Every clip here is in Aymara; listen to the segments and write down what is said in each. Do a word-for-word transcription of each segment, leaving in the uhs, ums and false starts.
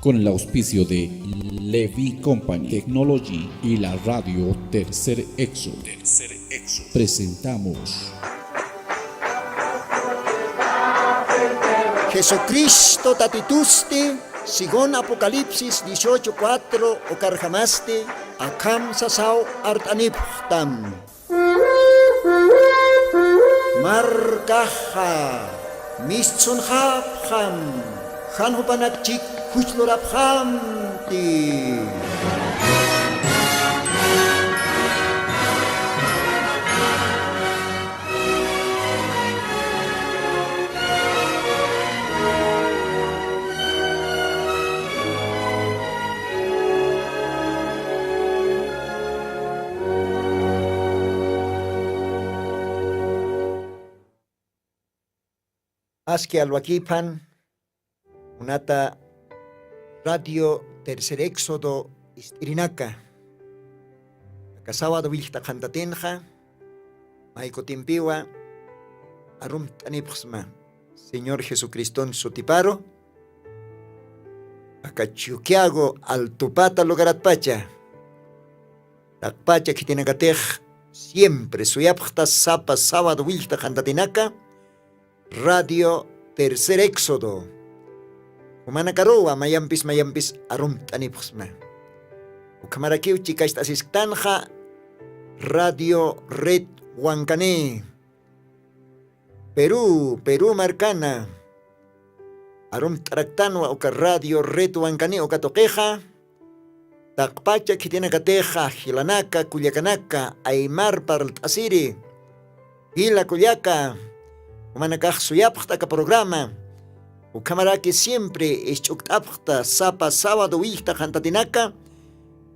Con el auspicio de Levi Company Technology y la radio Tercer Éxodo, presentamos Jesucristo tatitusti, según Apocalipsis dieciocho cuatro, ukarjamasti akham sasaw art'anipxtam. Markaxa mistsunxapxam, jan jupanak chik juchlurapxamti. Aski alwakiphan, munata Radio Tercer Éxodo ist'irinaka, aka sábado willkta qhantatinxa, maykutimpiwa arumt'anipxsma Señor Jesucriston sutiparu, aka Chuquiago Altupata lugaratpacha, taqpacha khitinakatix siempre suyapxta sapa sábado willkta qhantatinaka, Radio Tercer Éxodo. Jumanakaruwa mayampis mayampis arumt'anipxsma. Ukhamarakiw chikacht'asisktanxa Radio Red Wankani, Perú, Perú markana. Arumt'araktanwa uka Radio Red Wankani uka tuqixa. Taqpacha khitinakatixa, jilanaka, kullakanaka, aymar parlt'asiri, jila kullaka, jumanakax suyapxta aka programa. Ukhamaraki siempre isch'ukt'apxta sapa sábado willkta qhantatinaka,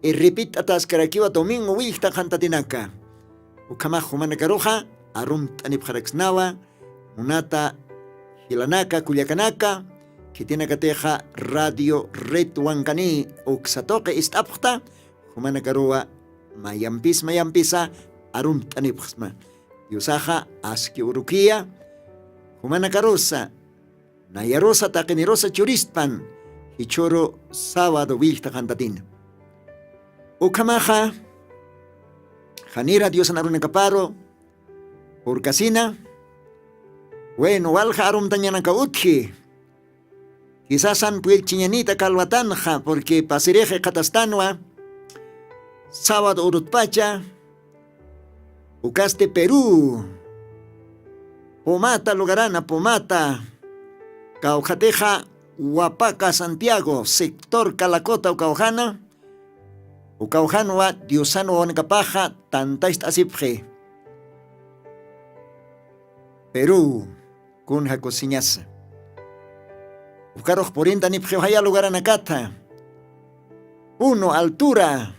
irripit'ataskarakiwa domingo willkta qhantatinaka. Ukhamax jumanakaruxa arumt'anipxaraksnawa, munata jilanaka, kullakanaka, khitinakatixa Radio Red Wankani uksa tuqi ist'apxta, jumanakaruwa mayampis mayampisa arumt'anipxsma. Diosaxa aski urukiya, jumanakarusa, nayarusa, taqinirusa churispan, jichhüru sábado willkta qhantatina. Ukhamaxa, janira Diosan arunakaparu purkasina, bueno, walja arumtañanaka utji. Quisasan puyakchiñanita kalwatanxa, porque pasirix iqatastanwa, sábado urutpacha, ukasti Perú, Pomata lugarana, Pomata, kawkhatixa Huapaca, Santiago, sector Calacota ukawjana, ukawjanwa Diosan wawanakapaxa tantacht'asipxi. Perú, kunja kusiñasa. Ukarux purintanipxiw jaya lugaranakata. Puno, Altura,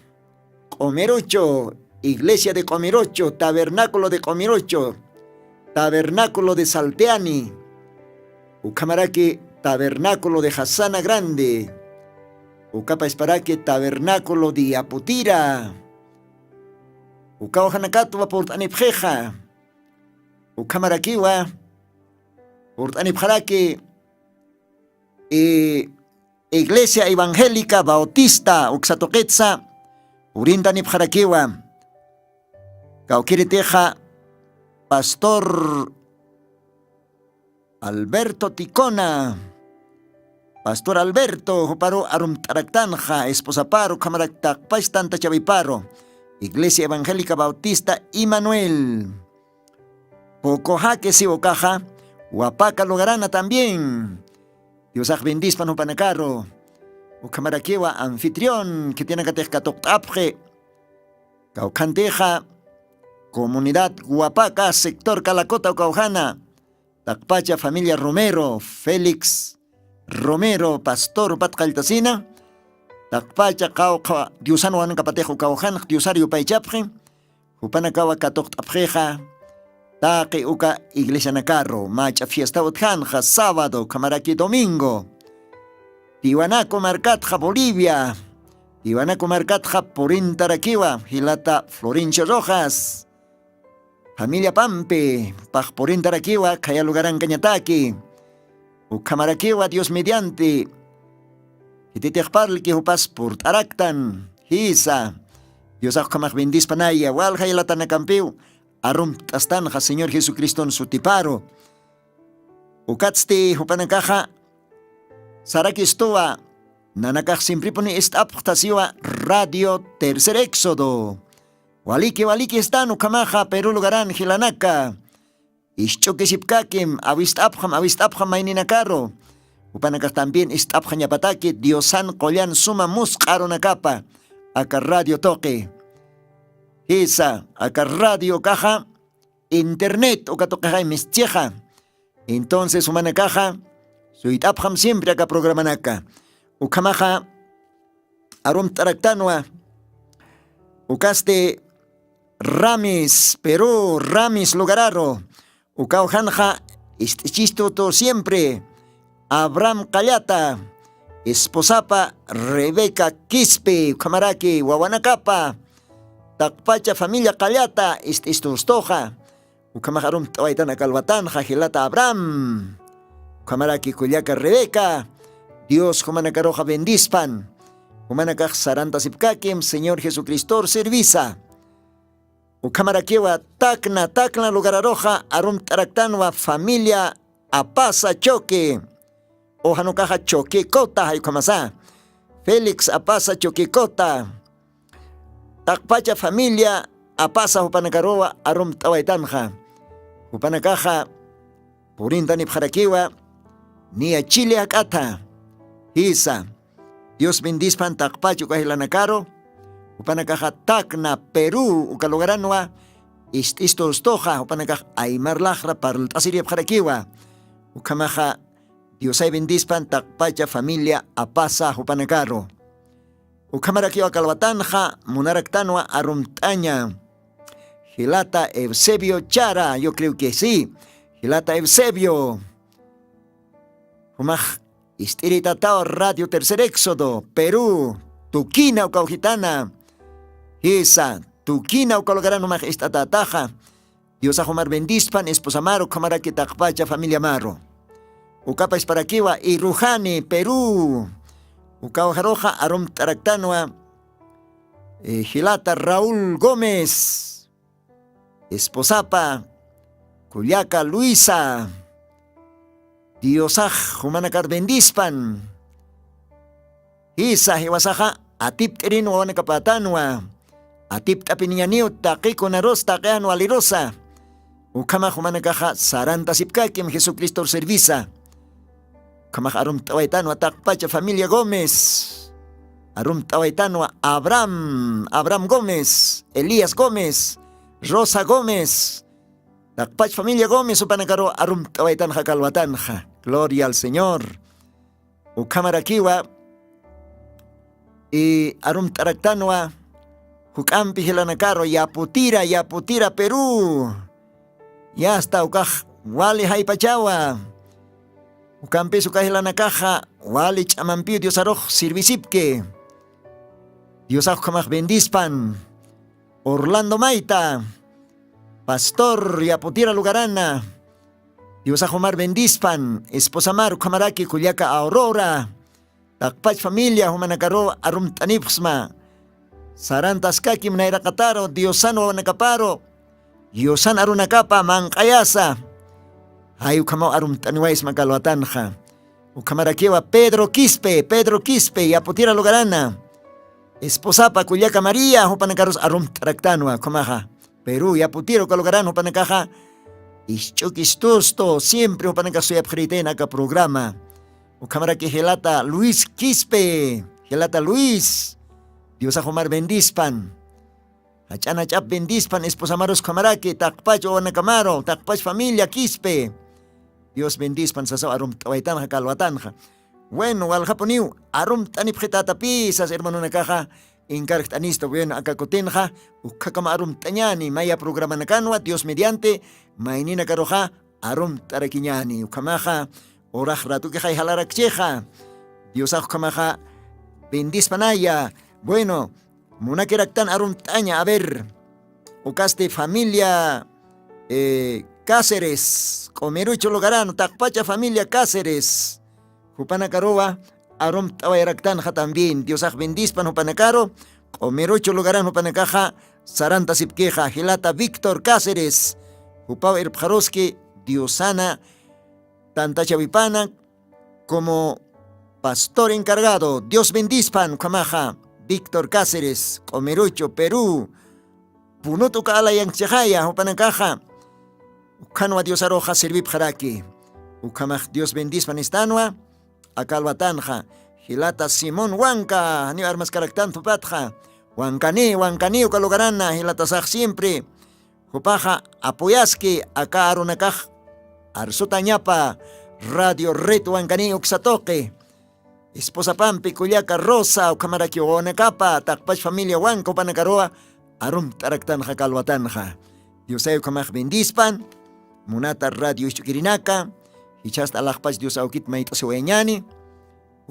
Q'umirucho, Iglesia de Q'umirucho, Tabernáculo de Q'umirucho, Tabernáculo de Salteani, ukhamaraki Tabernáculo de Jasana Grande, ukapasparaki Tabernáculo de Yaputira, ukawjanakatwa purt'anipxixa, ukhamarakiwa purt'anipxaraki, i Iglesia Evangélica Bautista uksa tuqitsa purintanipxarakiwa. Kawkiritixa Pastor Alberto Ticona, Pastor Alberto, juparu arumt'araktanxa, esposaparu, ukhamarak taqpach tantachawiparu, Iglesia Evangélica Bautista Emanuel. Poco jaque siwa ukaxa, Huapaca lugarana también. Diosax bendispan jupanakaru. Ukhamarakiwa anfitrión, khitinakatix katuqt'apxi. Kawkhantixa, comunidad Huapaca, sector Calacota ukawjana. Taqpacha familia Romero, Félix Romero, pastor patqalltasina. Taqpacha qawqha Diosan wawanakapatix ukawjanx Diosar yupaychapxi. Jupanakawa katuqt'apxixa, taqi uka iglesianakaru, mach'a fiesta utjanxa, sábado, ukhamaraki domingo. Tiwanaku markatxa Bolivia, Tiwanaku markatxa purintarakiwa, jilata Florencio Rojas. Familia Pampi, pax purintarakiwa, khaya lugarankañataki. Ukhamarakiwa, Dios mediante, Jititix parlki jupas purt'araktan. Jisa. Diosax ukhamax bendispanaya walja jilatanakampiw. Arumt'astanxa señor jesucriston sutiparu. Ukatsti jupanakaxa sarakistuwa. Nanakax simpripuni ist'apxtasiwa radio tercer éxodo. Waliki waliki istan ukhamaxa peru lugaran jilanaka. Isch'ukisipkakim awist'apxam awist'apxam mayninakaru. Jupanakax también ist'apxañapataki diosan qullan suma musq'arunakapa aka radio tuqi. Jisa aka radio ukaxa internet uka tuqixay mischixa. Entonces jumanakaxa suyt'apxam siempre aka programanaka. Ukhamaxa arumt'araktanwa. Ukasti ramis peru ramis lugararu. Ukawjanxa ist'ichistutu siempre abraham qallata esposapa rebeca quispi ukhamaraki wawanakapa taqpacha familia qallata ist'istustuxa. Ukhamax arumt'awaytan aka alwatanxa jilata abraham ukhamaraki kullaka rebeca. Dios jumanakaruxa bendispan. Jumanakax sarantasipkakim señor jesucristor servisa. Ukhamarakiwa takna takna lugararuxa arumt'araktanwa familia apasa choque. Ujanukaxa choquecota jaykhamasa félix apasa choquecota. Taqpacha familia apasa jupanakaruwa arumt'awaytanxa. Jupanakaxa purintanipxarakiwa niya chile jak'atha. Jisa dios bendispan taqpacha uka jilanakaru. Jupanakaxa takna peru uka lugaranwa ist'istustuxa jupanakax aymar laqra parlt'asiripxarakiwa. Ukhamaxa diosay bendispan taqpacha familia apasa jupanakaru. Ukhamarakiwa kalwatanxa munaraktanwa arumt'aña jilata eusebio chara yo creo que si jilata eusebio jumax ist'iritataw radio tercer éxodo peru tukina ukawjitana. Jisa tukina ukawlgaran jumax ist'atataxa. Diosax jumar bendispan esposamaru ukhamaraki taqpacha familiamaru. Ukapashparakiwa irujani peru ukawjaruxa arumt'araktanwa jilata raúl gómez esposapa kullaka luisa. Diosax jumanakar bendispan. Jisa jiwasaxa atipt'irin wawanakapatanwa atipt'apiniñaniw taqi kunarus taqi anwalirusa. Ukhamax jumanakaxa sarantasipkakim jesucristor servisa. Ukhamax arumt'awaytanwa taqpacha familia gómez arumt'awaytanwa abraham abraham gómez elías gómez rosa gómez taqpach familia gómez jupanakaru arumt'awaytanxa kalwatanxa gloria al señor. Ukhamarakiwa arumt'araktanwa juk'ampi jilanakaru yaputira yaputira peru. Yasta ukax wali jaypachawa. Ukampis uka jilanakaxa wali ch'amampiw diosarux sirvisipki. Diosax ukhamax bendispan. Orlando mayta pastor yaputira lugarana. Diosax jumar bendispan esposamar ukhamaraki kullaka aurora. Taqpach familia jumanakaruw arumt'anipxsma. Sarantaskakim nayraqataru diosan wawanakaparu diosan arunakapa manq'ayasa. Jay ukhamaw arumt'aniwaysma kalwatanxa. Ukhamarakiwa pedro quispe pedro quispe yaputira lugarana. Esposapa kullaka maría jupanakarus arumt'araktanwa ukhamaxa. Peru yaputira uka lugaran jupanakaxa isch'ukistustu siempre jupanakax suyapxiritayn aka programa. Ukhamaraki jilata luis quispe jilata luis. Diosax jumar bendispan. Jach'an jach'ap bendispan esposamarus ukhamaraki taqpach wawanakamaru taqpach familia quispe. Dios bendispan sasaw arumt'awaytanxa kalwatanxa. Bueno waljapuniw arumt'anipxitatapisas hermanonakaxa. Encargt'anista bueno aka kutinxa ukhakama arumt'añani maya programanakanwa dios mediante mayninakaruxa arumt'arakiñani ukhamaxa. Urax ratukixay jalarakchixa. Diosax ukhamaxa bendispanaya. Bueno munakiraktan arumt'aña a ver. Ukasti familia cáceres k'umiruchu lugarano taqpacha familia cáceres jupanakaruwa arumt'awayaraktanxa también diosax bendispan jupanakaru. Q'umiruchu lugaran jupanakaxa sarantasipkixa jilata victor cáceres, jupaw irpxaruski diosana tantachawipana como pastor encargado dios bendispan ukhamaxa, victor cáceres q'umiruchu perú, punut uka alayankchixaya jupanakaxa ukhanwa diosaruxa servipxaraki. Ukhamax dios bendispan istanwa. Aka alwatanxa jilata simón wanka janiw armaskaraktan thupatxa, wankani wankani uka lugarana jilatasax siempre jupaxa apuyaski aka arunakax arsutañapa radio red wankani uksatuqi. Esposapampi kullaka rosa ukhamaraki wawanakapa taqpach familia wanka jupanakaruwa arumt'araktanxa kalwatanxa. Diosay ukhamax bendispan. Munata radio isch'ukirinaka, jichhasta alaxpach dios awkit mayt'asiwayañani.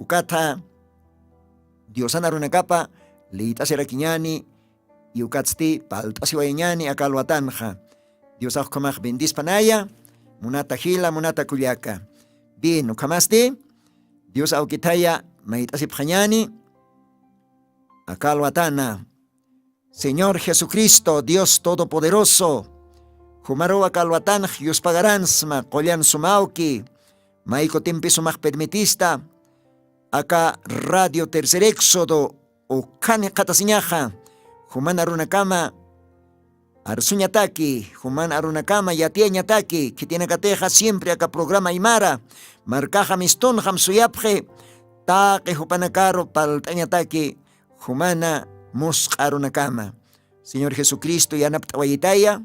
Ukatha diosan arunakapa liyt'asirakiñani. Ukatsti palt'asiwayañani aka alwatanxa. Diosax ukhamax bendispanaya. Munata jila munata kullaka, bien ukhamasti dios awkithaya mayt'asipxañani. Aka alwatana señor jesucristo dios todopoderoso, jumaruw aka alwatanx yuspagaransma qullan sumawki. May kutimpi sumax permitista aka radio tercer éxodo ukhani qhatasiñaxa, juman arunakama arsuñataki, juman arunakama yatiyañataki khitinakatixa siempre aka programa aymara markaxa mistunxam suyapxi. Taqi jupanakaru palt'añataki jumana musq'a arunakama. Señor jesucristo yanapt'awayitaya.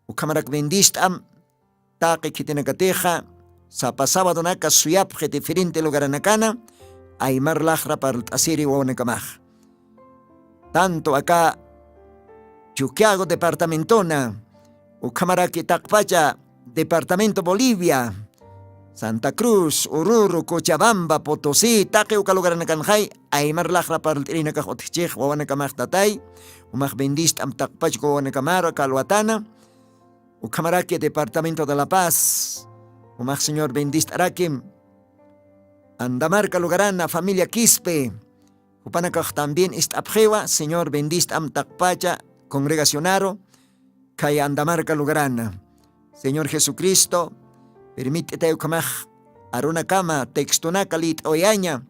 Ukhamarak bendist'am taqi khitinakatixa sapa sabadonaka suyapxi diferente lugaranakana aymar laxra parlt'asiri wawanakamax. Tanto aka chuquiago departamentona ukhamaraki taqpacha departamento bolivia, santa cruz ururu cochabamba potosí taqi uka lugaranakanxay aymar laxra parlt'irinakax utjchix wawanakamax tatay. Umax bendist'am taqpach wawanakamaru aka alwatana. Ukhamaraki departamento de la paz umax señor bendist'arakim. Andamarka lugarana familia quispe jupanakax también ist'apxiwa señor bendist'am taqpacha congregacionaru. Khaya andamarka lugarana señor jesucristo permit'itay ukhamax arunakama textonaka liyt'awayaña.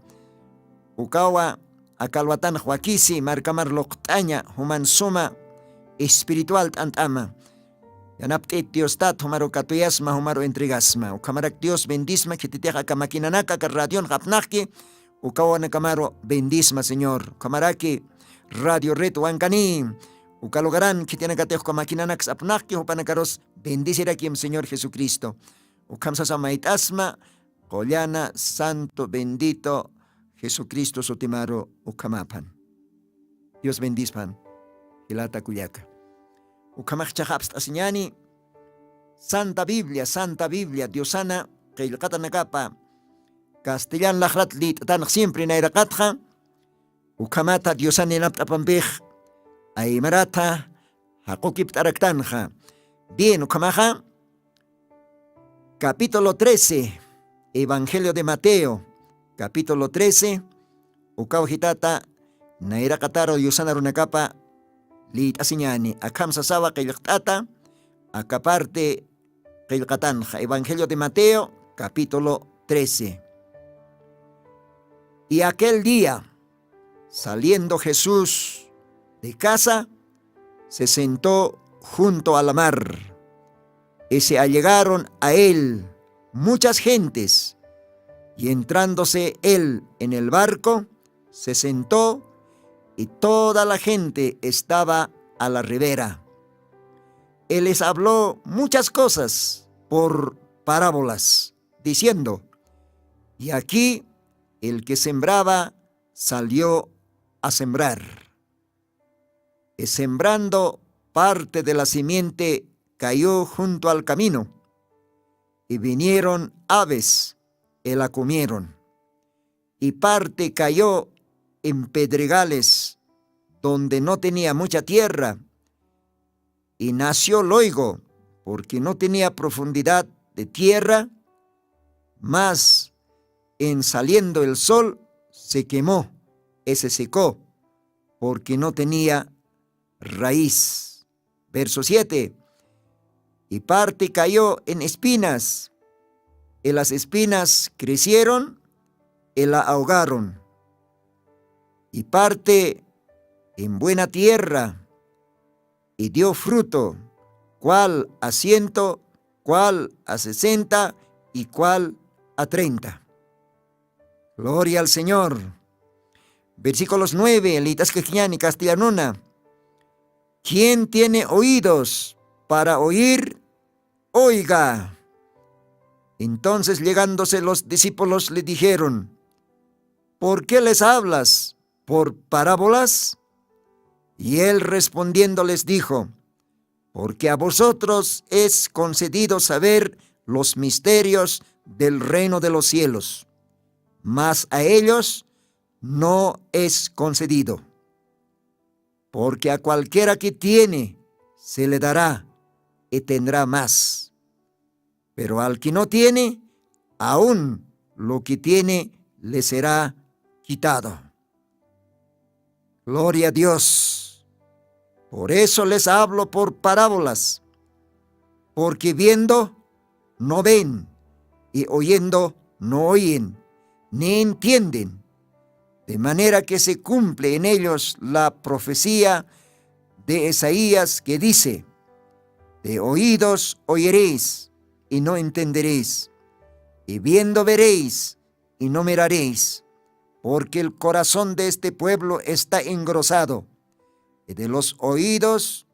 Ukawa aka alwatanax wakisi markamar luqt'aña juman suma espiritual t'ant'ama. Yanapt'it diostat jumaru katuyasma jumaru entregasma ukhamarak dios bendisma khititix aka maquinanaka aka radionxa apnaqki. Uka wawanakamaru bendisma señor ukhamaraki radio red wankani uka lugaran khitinakatix uka maquinanakas apnaqki jupanakarus bendisirakim señor jesucristo. Ukham sasa mayt'asma qullana santo bendito jesucristo sutimaru. Ukhamapan dios bendispan jilata kullaka. Ukhamaxchaxa apst'asiñani santa biblia santa biblia diosana qillqatanakapa castellan laxrat lït'atanx siempre nayraqatxa. Ukhamata diosan ninapt'apampix aymaratha jaqukipt'araktanxa. Bien ukhamaxa capítulo trece evangelio de mateo capítulo trece ukaw jitata nayraqataru yusana runakapa liyt'asiñani akham sasawa qillqt'ata. Aka parte qillqatanxa evangelio de mateo capítulo trece. Y aquel día saliendo jesús de casa se sentó junto a la mar y se allegaron a él muchas gentes y entrándose él en el barco se sentó y toda la gente estaba a la ribera. Él les habló muchas cosas por parábolas diciendo, y aquí el que sembraba salió a sembrar. Y sembrando parte de la simiente cayó junto al camino y vinieron aves y la comieron. Y parte cayó en pedregales donde no tenía mucha tierra y nació luego porque no tenía profundidad de tierra. Mas en saliendo el sol se quemó, ese secó, porque no tenía raíz. Verso siete. Y parte cayó en espinas, y las espinas crecieron y la ahogaron. Y parte en buena tierra, y dio fruto, cuál a ciento, cuál a sesenta y cuál a treinta. Gloria al Señor. Versículos nueve, lït'askakiñäni castellanona. Quien tiene oídos para oír, oiga. Entonces, llegándose los discípulos, le dijeron: ¿Por qué les hablas por parábolas? Y él respondiendo les dijo: Porque a vosotros es concedido saber los misterios del reino de los cielos, mas a ellos no es concedido. Porque a cualquiera que tiene, se le dará y tendrá más. Pero al que no tiene, aun lo que tiene le será quitado. Gloria a Dios. Por eso les hablo por parábolas, porque viendo no ven, y oyendo no oyen, ni entienden. De manera que se cumple en ellos la profecía de Isaías que dice: De oídos oyeréis y no entenderéis, y viendo veréis y no miraréis, porque el corazón de este pueblo está engrosado, y de los oídos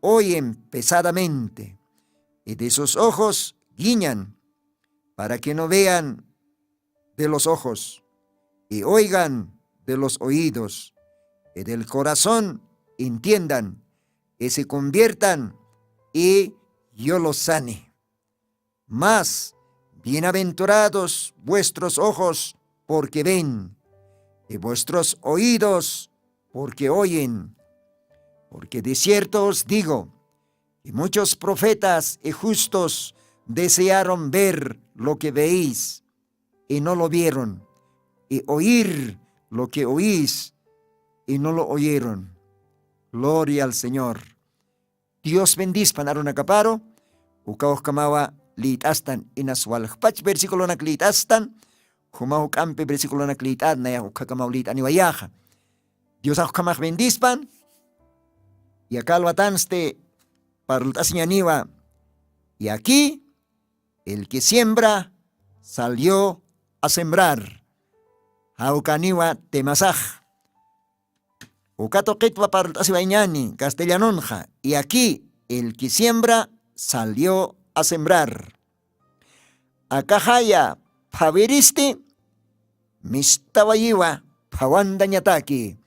oyen pesadamente, y de sus ojos guiñan, para que no vean de los ojos, y oigan de los oídos, y del corazón entiendan, y se conviertan, y yo los sane. Mas bienaventurados vuestros ojos, porque ven, y vuestros oídos, porque oyen. Porque de cierto os digo que muchos profetas y justos desearon ver lo que veis, y no lo vieron, y oír lo que oís, y no lo oyeron. Gloria al Señor. Dios bendispan arunakaparu, uka ukhamawa lït'astan, inas waljpach versiculonak lït'astan, juma juk'ampi versiculonak lït'at, nayax ukhakamaw lït'aniwayaxa. Dios ukhamax bendispan, yakalwatansti parlt'asiñaniwa, y aquí el que siembra salió a sembrar. Jawkaniwa temasax. Uka tuqitwa parlt'asiwayñani castellanonxa, y aquí el que siembra salió a sembrar. Akaxaya phawiristi mistawayiwa phawantañataki.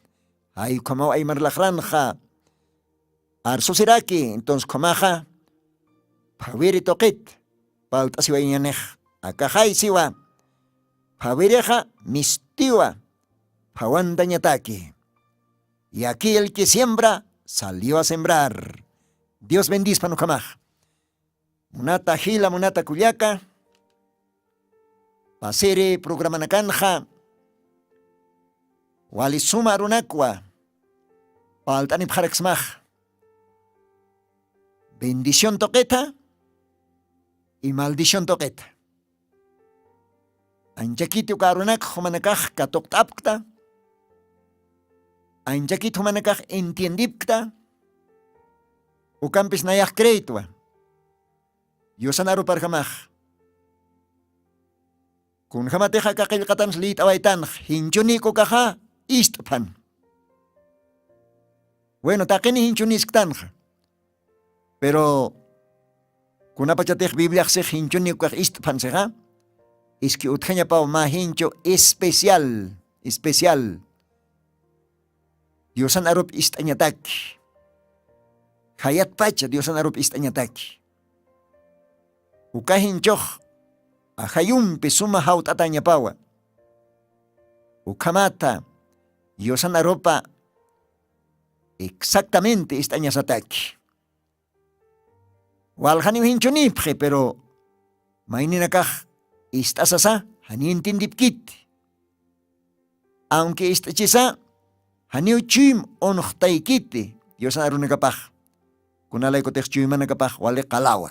Jay ukhamaw aymar laxranxa arsusiraki, entonces ukhamaxa phawiri tuqit parlt'asiwayñanix. Akaxay siwa, phawirixa mistiwa phawantañataki. Y aquí el que siembra salió a sembrar. Dios bendispan ukhamax. Munata jila, munata kullaka, pasiri programanakanxa wali suma arunakwa palt'anipxaraksmaxa. Bendición tuqita y maldición tuqita. Anchakiti uka arunak jumanakax katuqt'apkta, anchakit jumanakax entiendipkta, ukampis nayax creetwa. Diosan aruparjamax. Kunjamatixa aka qillqatanx lït'awaytanx, jinchunïk ukaxa ist'phan. Bueno, taqini jinchunïsktanxa. Pero kunapachatix Bibliaxsix jinchunïk ukax ist'phan sixa, iski utjañapaw mä jinchu especial, especial. Diosan arup ist'añataki. Jayatpacha Diosan arup ist'añataki. Uka jinchux ajayumpi suma jawt'atañapawa. Ukhamata Diosan arupa exactamente ist'añasataki. Waljaniw jinchunïpxi, pero mayninakax ist'asasa janiw entiendipkiti. Aunque ist'achisa janiw chuym unxtaykiti diosan arunakapax, kunalaykutix chuymanakapax wali qalawa.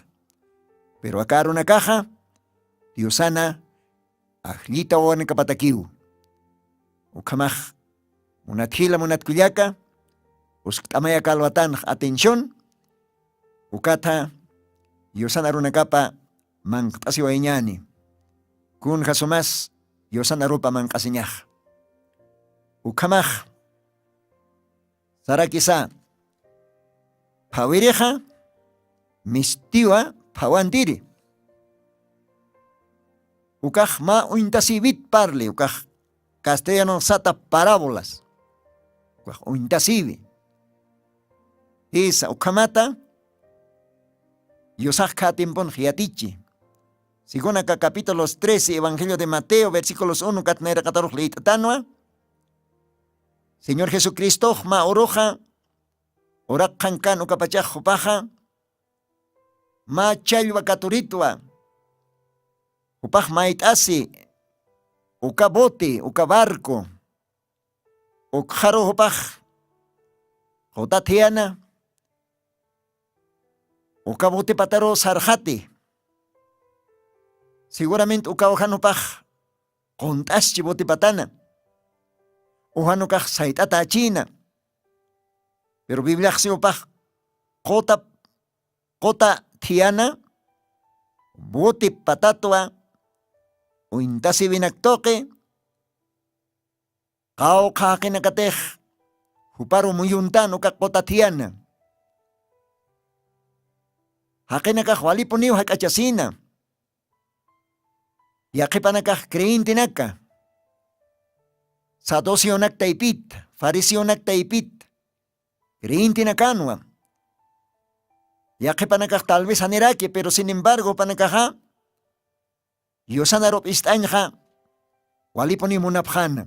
Pero aka arunakaxa diosana ajllita wawanakapatakiw. Ukhamax munatjila munatkullaka, uskt'amaya kalwatanx atención. Ukatha diosan arunakapa manqt'asiwayñani. Kunja sumas diosan arupa manq'asiñax. Ukhamax sarakisa phawirixa mistiwa phawantiri. Ukax mä uñtasiwit parli ukax castellano sata parábolas. Ukax uñtasiwi jisa ukhamata yusax kha tiemponx yatichi. Según aka capítulos trece evangelio de mateo versículos uno katnayraqatarux liyt'atanwa. Señor jesucristox mä uruxa uraqxan kan ukapachax jupaxa mä challwa katuritwa. Jupax mayt'asi uka bote uka barco ukxaru jupax quta thiyana uka botepataru sarxati. Seguramente ukaw jan jupax qunt'aschi botepatana ujan ukax sayt'ata achina. Pero bibliaxsi jupax quta quta thiyana botepatatwa uñtasiwinak tuqi qawqha jaqinakatix juparu muyuntan uka quta thiyana. Jaqinakax walipuniw jak'achasina. Yaqhipanakax creyentenaka saduceonak taypit fariseonak taypit creyentenakanwa. Yaqhipanakax tal vez janiraki pero sin embargo jupanakaxa yusanarup'ist'añxa walipuniw munapxana.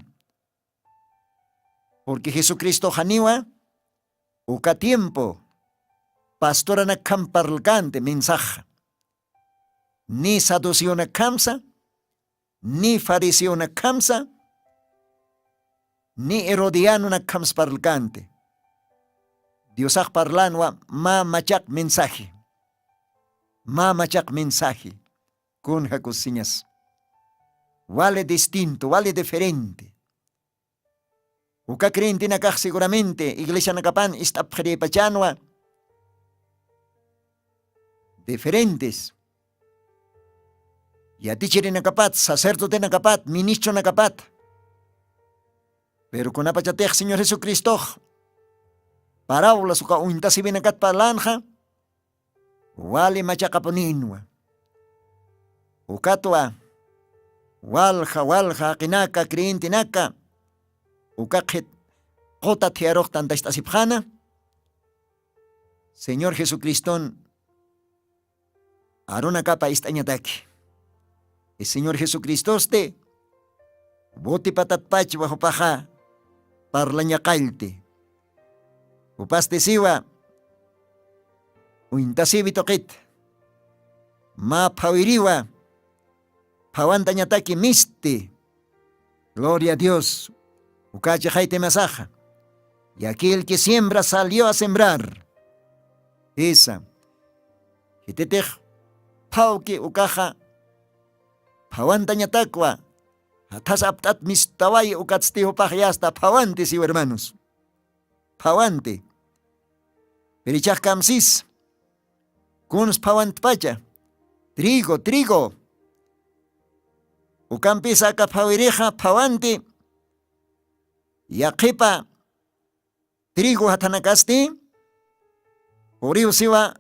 Porque jesucristoxaniwa uka tiempo pastoranakkham parlkänti mensaxa ni saduceonakhamsa ni fariseonakhamsa ni herodianonakhamsa parlkänti. Diosax parlanwa mä machaq mensaje mä machaq mensaje. Kunja kusiñas wali distinto wali diferente. Uka creyentenakax seguramente iglesianakapan ist'apxiripachanwa diferentes yatichirinakapat sacerdotenakapat ministronakapat. Pero kunapachatix señor jesucristox parábolas uka uñtasiwinakat parlanxa wali machaqapuninwa. Ukatwa walja walja jaqinaka creyentenaka uka qhit quta thiyarux tantacht'asipxana. Señor jesucriston arunakapa ist'añataki. Señor jesucristosti bote patatpachwa jupaxa parlañaqallti. Jupasti siwa uñtasiwi tuqit mä phawiriwa phawantañataki misti. Gloria a dios. Ukachi jaytimasaxa y aquel que siembra salió a sembrar jisa. Jititix phawki ukaxa phawantañatakwa jathas apt'at mistawayi ukatsti jupax yasta phawanti siwa hermanos. Phawanti pirichax kamsis kuns phawantpacha trigo trigo. Ukampisa aka phawirixa phawanti yaqhipa trigo jathanakasti puriw siwa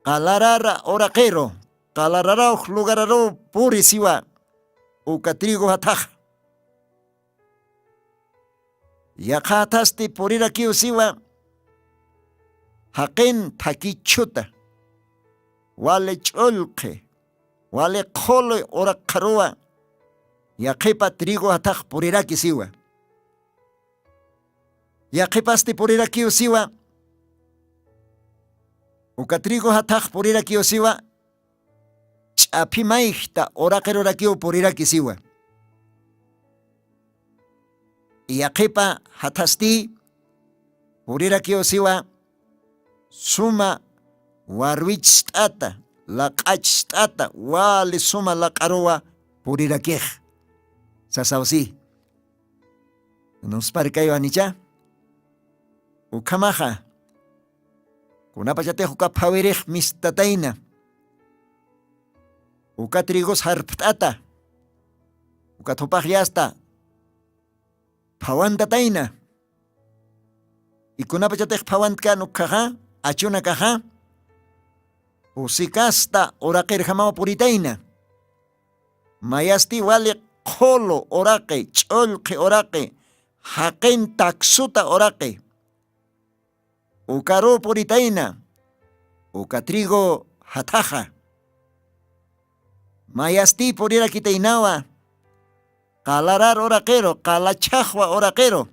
qalarara uraqiru qalararawj lugararuw puri siwa uka trigo jathaxa. Yaqha jathasti purirakiw siwa jaqin thakichhuta wali ch'ullqhi wali qhulu uraqxaruwa yaqhipa trigo jathax puriraki siwa. Yaqhipasti purirakiw siwa uka trigo jathax purirakiw siwa ch'aphi mayjta uraqirurakiw puriraki siwa. Yaqhipa jathasti purirakiw siwa suma warwichst'ata, laq'achst'ata wali suma laq'aruwa purirakix. Sasaw si nusparkaywanicha. Ukhamaxa kunapachatix uka phawirix mistatayna, uka trigos jarpt'ata, uka thupaxllasta phawantatayna. Ikunapachatix phawantkan ukhaxa achunakaxa pusikasta uraqirjamaw puritayna. Mayasti wali qhulu uraqi, ch'ullqhi uraqi, jaqin taksuta uraqi ukaru puritayna uka trigo jathaxa. Mayasti purirakitaynawa qalarar uraqiru, qalachaxwa uraqiru.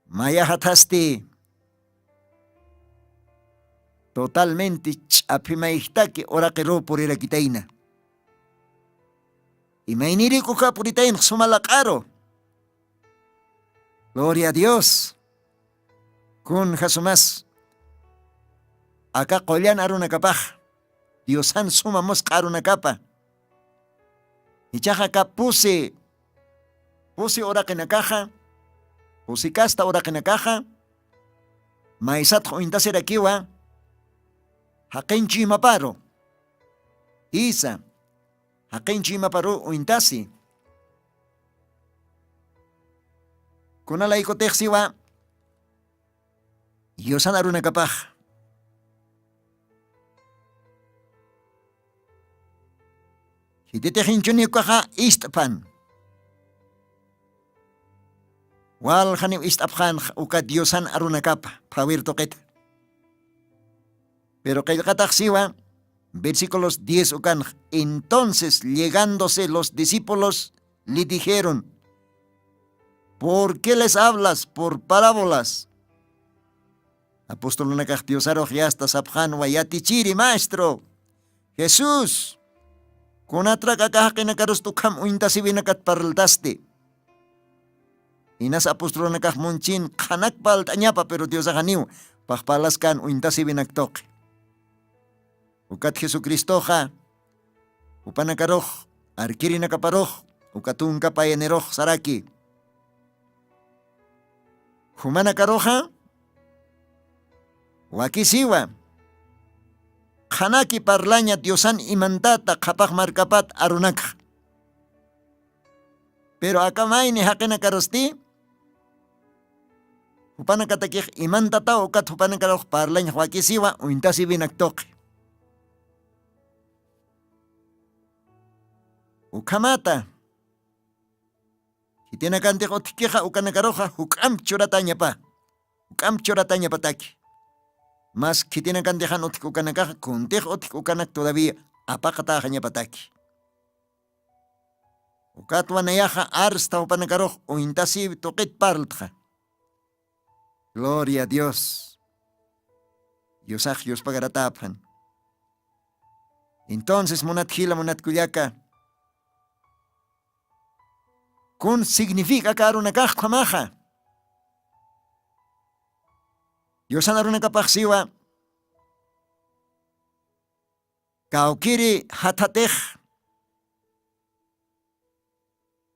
Maya jathasti totalmente ch'aphimayjtaki uraqiru purirakitayna. Imaynirik'uka puritayna suma laq'aru. Gloria a dios. Kun jasumas aka qullan arunakapax diosan suma musqa arunakapa. Ichaxa aka pusi pusi uraqinakaxa, pusi kasta uraqinakaxa maysatx uñtasirakiwa jaqinchuymaparu. Jisa jaqinchuymaparu uñtasi. Kunalaykutixsiwa yusan arunakapax jititixinchunikuxa ist'pan waljaniw ist'apxanx uka diosan arunakapa phawir tuqita. Pero qillqataxsiwa versículos diez ukanx. Entonces llegándose los discípulos le dijeron, por qué les hablas por parábolas? Apostolunakax diosarux yasta sapxanwa yatichiri maestro jesús, kunatrak aka jaqinakarust ukham uñtasiwinakat parltasti. Inas apostolunakax munchin qhanak parlt'añapa pero diosaxaniw paxparlaskan uñtasiwinak tuqi. Ukat jesucristoxa jupanakarux arkirinakaparux uka tunka payanirux saraki. Jumanakaruxa wakisiwa qhanaki parlaña diosan imantata qhapax markapat arunakxa. Pero aka mayni jaqinakarusti jupanakatakix imantataw ukat jupanakarux parlañax wakisiwa uñtasiwinak tuqi. Ukhamata khitinakantix utjkixa ukanakaruxa juk'amp churatañapa juk'amp churatañapataki. Mas khitinakantixan utjki ukanakaxa kuntix utjki ukanak todavía apaqataxañapataki. Ukatwa nayaxa arsta jupanakarux uñtasiw tuqit parltxa. Gloria a dios. Yusax yuspagaratapxan. Entonces munat jila munat kullaka, kun significa aka arunakax ukhamaxa? Diosan arunakapax siwa kawkiri jathatix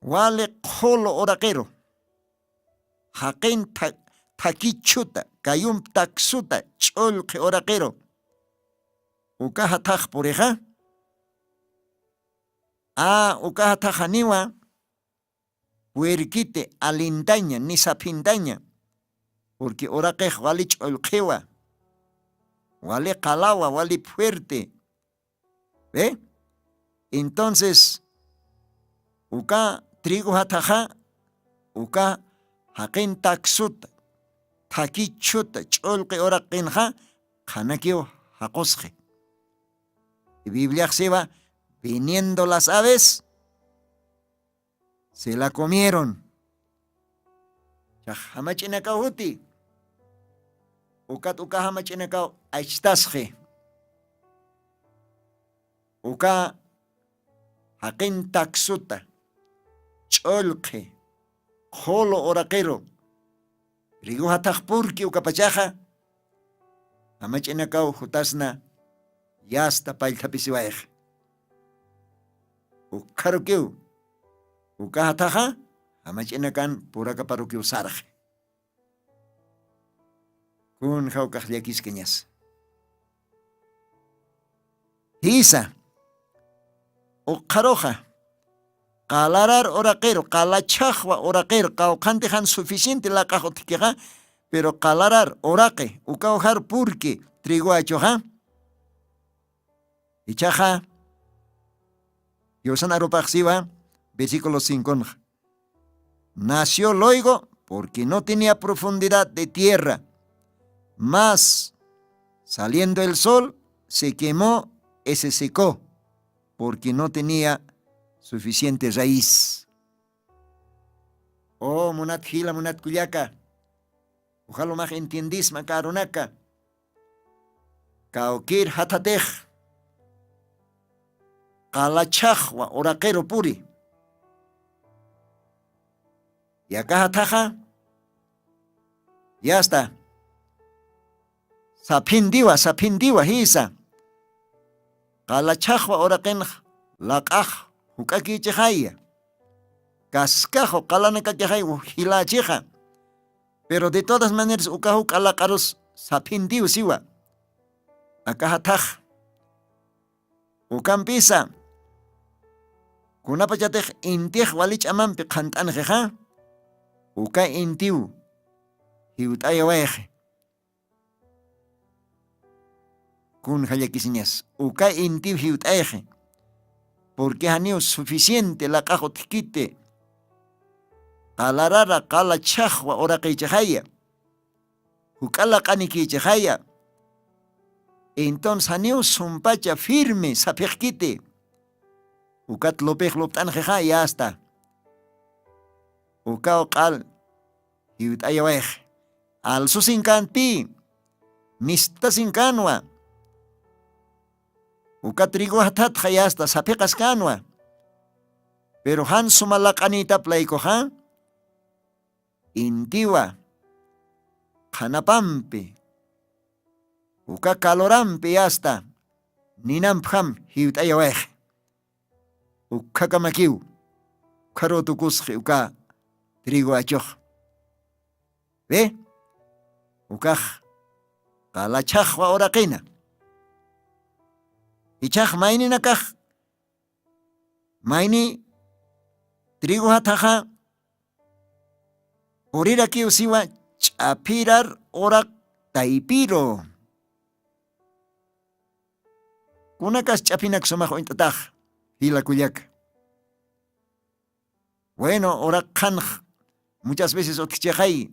wali qhulu uraqiru jaqin thakichuta kayump taksuta ch'ullqhi uraqiru uka jathax purixa. A uka jathaxaniwa puerkiti alintaña ni saphintaña. Purqui uraqix wali ch'ullqhiwa wali qalawa wali phuerti. Entonces uka trigo jathaxa uka jaqin taksuta thakichuta ch'ullqi uraqinxa qhanakiw jaqusqi. Bibliaxsiwa viniendo las aves se la comieron. Chax jamach'inakaw juti ukat uka jamach'inakaw achtasxi. Uka jaqin taksuta t'ullqhi qhulu uraqiru, trigu jathax purki ukapachaxa jamach'inakaw jutasna yasta pallthapisiwayxa. Ukkharukiw uka jathaxa jamach'inakan purakaparukiw sarxi. Kun jawkax llakiskañas jisa. Uqharuxa qalarar uraqiru qalachaxwa uraqiru qawqhantixan suficiente laq'ax utkixa. Pero qalarar uraqi ukawjar purki triguachuxa. Ichaxa yusan arupaxsiwa versículo cinconxa. Nació luego porque no tenía profundidad de tierra. Mas saliendo el sol se quemó y se secó porque no tenía suficiente raíz. Oh munat jila munat kullaka, uxalumax entiendisma karunaka. Kawkir jathatix qalachaxwa uraqiru puri yaka jathaxa yasta saphindiwa saphindiwa jisa. Qalachaxwa uraqinx laq'ax juk'akichixaya. Kaskaxu qalanakakixay jilachixa. Pero de todas maneras uka juk'a laq'arus saphindiw siwa. Aka jathax ukampisa kunapachatix intix wali ch'amampi qhant'anxixa uka intiw jiwt'ayawayxi. Kun jallakisiñas uka intiw jiwt'ayxi. Purqui janiw suficiente laq'ax utjkiti. Qalarara qala chhaxwa uraqiychixaya juk'a laq'anikichixaya. Entonces janiw sumpacha firme saphixkiti. Ukat lupix lupt'anxixa yasta ukaw q'al jiwt'ayawayxi. Alsusinkanpï mistasinkanwa. Uka trigo jathatxa yasta saphiqaskanwa. Pero jan suma laq'anïtap laykuxa intiwa qhanapampi uka calorampi yasta ninampham jiwt'ayawayxi. Ukkhakamakiw ukkharuw tukusxi uka trigo achux. Ve ukax qala chhaxwa uraqina. Ichhax mayninakax mayni trigo jathaxa purirakiw siwa ch'aphirar uraq taypiru. Kunakas ch'aphinak sumax uñt'atax jila kullaka. Bueno uraq qhanx muchas veces utjchixay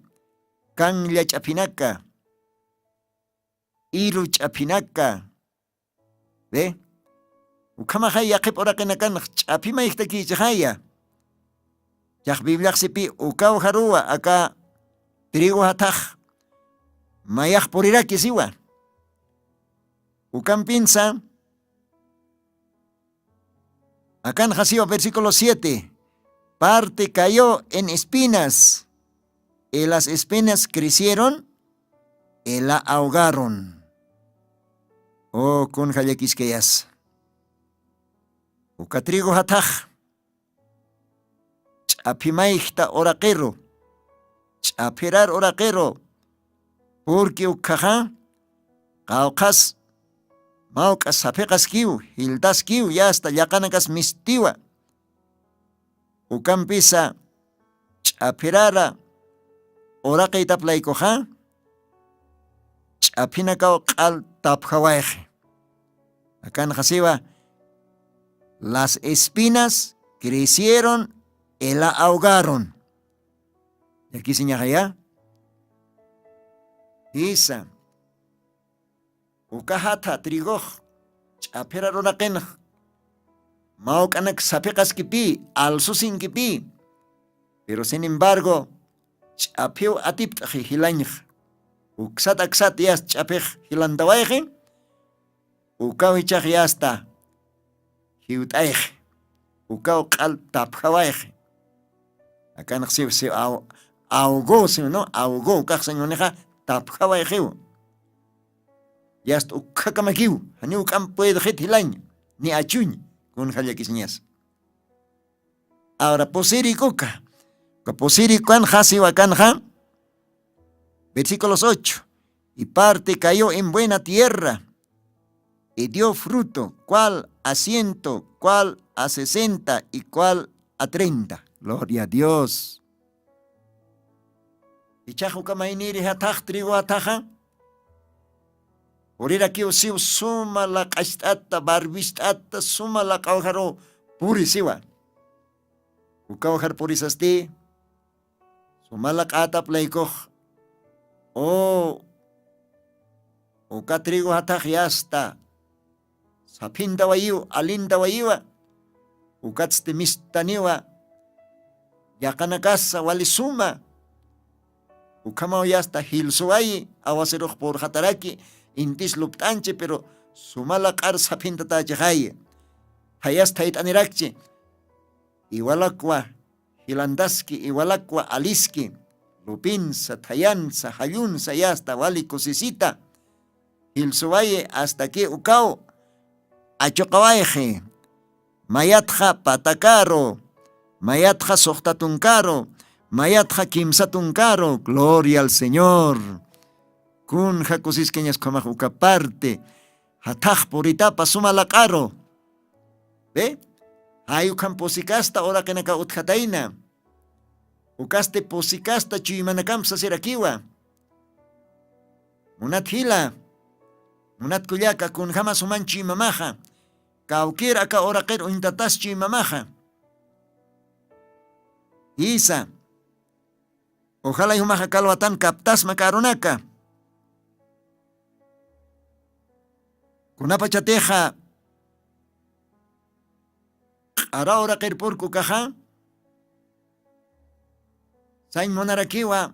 kanlla ch'aphinaka iru ch'aphinaka. Ve ukhamaxay yaqhip uraqinakanx ch'aphimayjtakichixaya. Chax bibliaxsipi ukaw jaruwa aka trigo jathax mayax puriraki siwa. Ukampinsa akanxa siwa versículo siete. Parte cayó en espinas y las espinas crecieron y la ahogaron. O kunja llakiskayasa uka trigo jathax ch'aphimayjta uraqiru ch'aphirar uraqiru. Purki ukkhaxa qawqhas mawk'a saphiqaskiw jiltaskiw yasta llaqanakas mistiwa. Ukampisa ch'aphirara uraqitap laykuxa ch'aphinakaw q'al tapjawayxi. Akanxasiwa las espinas crecieron y la ahogaron. Llakisiñaxaya jisa uka jatha trigox ch'aphira runaqinx mawk'anak saphiqaskipï alsusinkipï. Pero sin embargo ch'aphiw atipt'xi jilañx uksat aksat yasta ch'aphix jilantawayxi. Ukaw jichhax yasta jiwt'ayxi ukaw q'al tapjawayxi. Akanxa siw siw aw, awgo siw no awgo kaxsañunixa. Tapjawayxiw. Yasta ukhakamakiw. Janiw k'am puedxit jilañ. Ni achuñ. Kunxa llakisiñas. Ahora pusirikuka. Pusirikukanxa siw akanxa. Versículos ocho. Y parte cayó en buena tierra y dio fruto, cuál a ciento, cuál a sesenta y cuál a treinta. Gloria a Dios. Ichax uka mayniri jathax trigo jathaxa. Purirakiw siw suma laq'acht'ata barbicht'ata suma laq'awjaru purisiwa. Ukawjar purisasti suma laq'atap laykux. O uka trigo jathax yasta saphintawayiw alintawayiwa. Ukatsti mistaniwa yaqanakasa wali suma. Ukhamaw yasta jilsuwayi awasirux purxataraki intis lupt'anchi pero suma laq'ar saphintatachixayi. Thayas thayt'anirakchi iwalakwa jilantaski iwalakwa aliski lupinsa thayansa jallunsa yasta wali kusisita. Jilsuwayi astaki ukaw achuqawayxi. Mayatxa patakaru mayatxa suxtatunkaru mayatxa kimsatunkaru gloria al señor. Kunxa kusiskañas khamax uka parte jathax puritapa suma laq'aru. Ve jay ukham pusikasta uraqinaka utjatayna. Ukasti pusikasta chuymanakamp sasirakiwa. Munat jila munat kullaka kunjama suman chuymamaxa. Kawkir aka uraqir uñtatas chuymamaxa. Jisa. Uxalay jumaxa kalwatan kaptasma karunaka. Kunapachatixa q'ara uraqir purkukaxa sañ munarakiwa.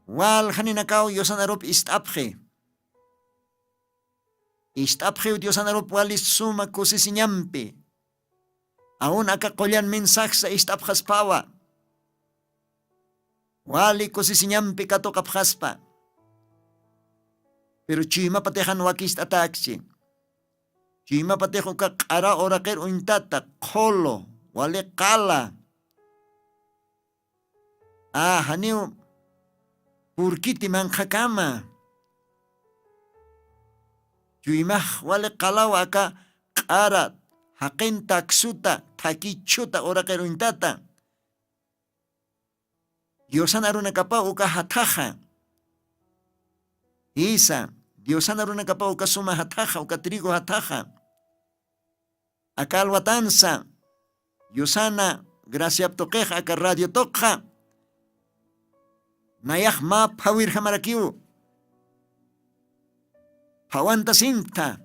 Waljaninakaw yusanarup ist'apxi. Ist'apxiw diosanarup wali suma kusisiñampi. Aun aka qullan mensajsa ist'apxaspawa wali kusisiñampi katuqapxaspa. Pero chuymapatixan wakist'atakchi. Chuymapatix uka q'ara uraqir uñtata qhulu wali qala. Ajaniw purkiti manqhakama. Chuymax wali qalaw aka q'ara jaqin taksuta thakichuta uraqir uñtata. Diosan arunakapaw uka jathaxa. Jisa. Diosan arunakapaw uka suma jathaxa uka trigo jathaxa. Aka alwatansa yusana graciap tuqix aka radio tuqxa. Nayax mä phawirjamarakiw. Phawantasinktha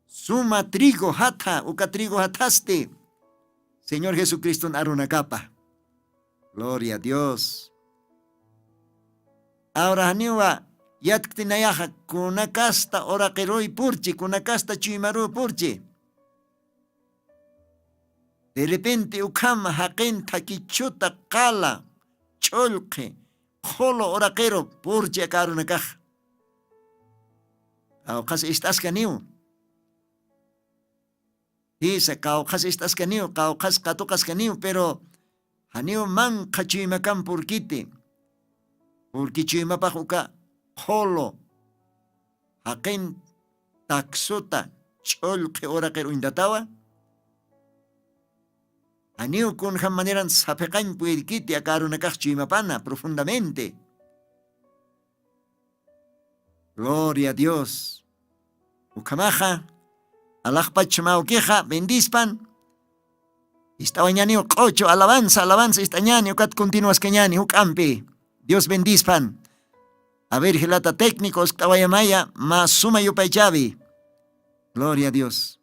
suma trigo jatha uka trigo jathasti señor jesucriston arunakapa. Gloria a dios. Awrahniwa yatkti nayaxa kunakasta uraqiruy purchi kunakasta chuymaruw purchi. Derrepenti ukhama jaqin thakichuta qala ch'ullqhi qhulu uraqiru purchi aka arunakaxa. Qawqhas ist'askaniw. Jisa qawqhas ist'askaniw qawqhas qatuqaskaniw pero janiw manqha chuymakam purkiti. Purki chuymapax uka qhulu jaqin taksuta ch'ullqhi uraqir uñtatawa. Janiw kunjam maneran saphiqañ puyrkiti aka arunakax chuymapana profundamente. Gloria a dios. Ukhamaxa alaxpach mawkixa bendispan. Ist'awañaniw q'uchu alabanza alabanza ist'añani ukat continuaskañani juk'ampi. Dios bendispan. Aver jilata técnico uskt'awayamaya mä suma yupaychawi. Gloria a dios.